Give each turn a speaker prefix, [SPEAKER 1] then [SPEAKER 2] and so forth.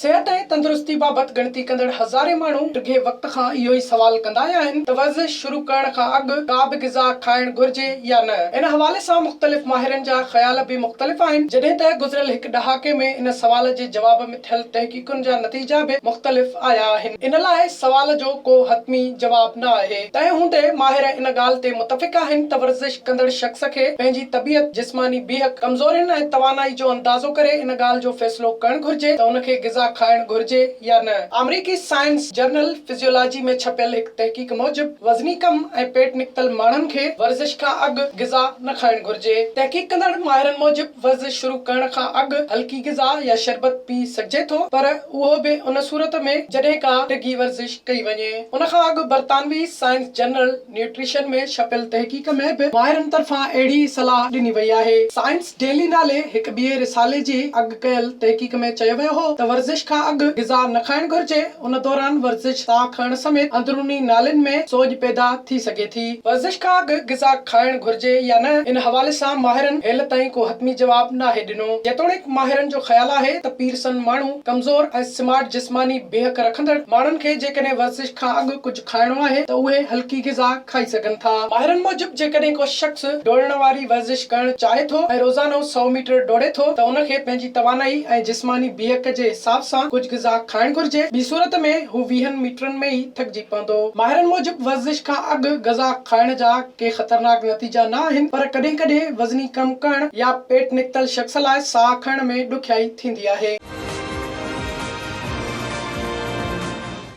[SPEAKER 1] صحت ۽ تندرستي بابت ڳڻتي ڪندڙ هزارين ماڻهو ڊگهي وقت کان اهو ئي سوال ڪندا آيا آهن ته ورزش شروع ڪرڻ کان اڳ ڪا به غذا کائڻ گهرجي يا نه؟ ان حوالي سان مختلف ماهرن جا خيال به مختلف آهن، جڏهن ته گذريل هڪ ڏهاڪي ۾ ان سوال جي جواب ۾ ٿيل تحقيقن جا نتيجا به مختلف آيا آهن. ان لاء سوال جو ڪو حتمي جواب نه آهي. تنهن هوندي ماهر ان ڳالهه تي متفق آهن ته ورزش ڪندڙ شخص کي پنهنجي طبيعت، جسماني بيهڪ، ڪمزورين ۽ توانائي جو اندازو ڪري ان ڳالهه جو فيصلو ڪرڻ گهرجي ته ان کي غذا کائڻ گهرجي يا نه. آمريڪي سائنس جرنل فزيولاجي ۾ ڇپيل هڪ تحقيق موجب وزني ڪم ۽ پيٽ نڪتل ماڻهن کي ورزش کان اڳ غذا نه کائڻ گهرجي. تحقيق ڪندڙ ماهرن موجب ورزش شروع ڪرڻ کان اڳ هلڪي غذا يا شربت پي سگهجي ٿو پر اهو به ان صورت ۾ جڏهن ڪا ڊگهي ورزش ڪئي وڃي. ان کان اڳ برطانوي سائنس جرنل نيوٽريشن ۾ ڇپيل تحقيق ۾ به ماهرن طرفان اهڙي ئي صلاح ڏني وئي آهي. سائنس ڊيلي نالي هڪ ٻئي رسالي جي اڳ ڪيل تحقيق ۾ چيو ويو هو ته ورزش کان اڳ غذا نه کائڻ گهرجي، ان دوران ورزش ساهه کڻڻ سميت اندروني نالين ۾ سوڄ پيدا ٿي سگهي ٿي. ورزش کان اڳ غذا کائڻ گهرجي يا نه، ان حوالي سان ماهرن هيل تائين ڪو حتمي جواب ناهي ڏنو. جيتوڻيڪ ماهرن جو خيال آهي ته پيرسن ماڻهو، ڪمزور ۽ سمارٽ جسماني بيهڪ رکندڙ ماڻهن کي جيڪڏهن ورزش کان اڳ ڪجهه کائڻو آهي ته اهي هلڪي غذا کائي سگهن ٿا. ماهرن موجب جيڪڏهن ڪو شخص ڊوڙڻ واري ورزش ڪرڻ چاهي ٿو ۽ روزانو سئو ميٽر ڊوڙي ٿو ته ان کي پنهنجي توانائي ۽ جسماني بيهڪ جي حساب سان ڪجهه غذا کائڻ گهرجي، ٻي صورت ۾ هو ويهن ميٽرن ۾ ئي ٿڪجي پوندو. ماهرن موجب ورزش کان اڳ غذا کائڻ جا ڪي خطرناڪ نتيجا نه آهن پر ڪڏهن ڪڏهن وزني ڪم ڪرڻ يا پيٽ نڪتل شخص لاء ساهه کڻڻ ۾ ڏکيائي ٿيندي آهي.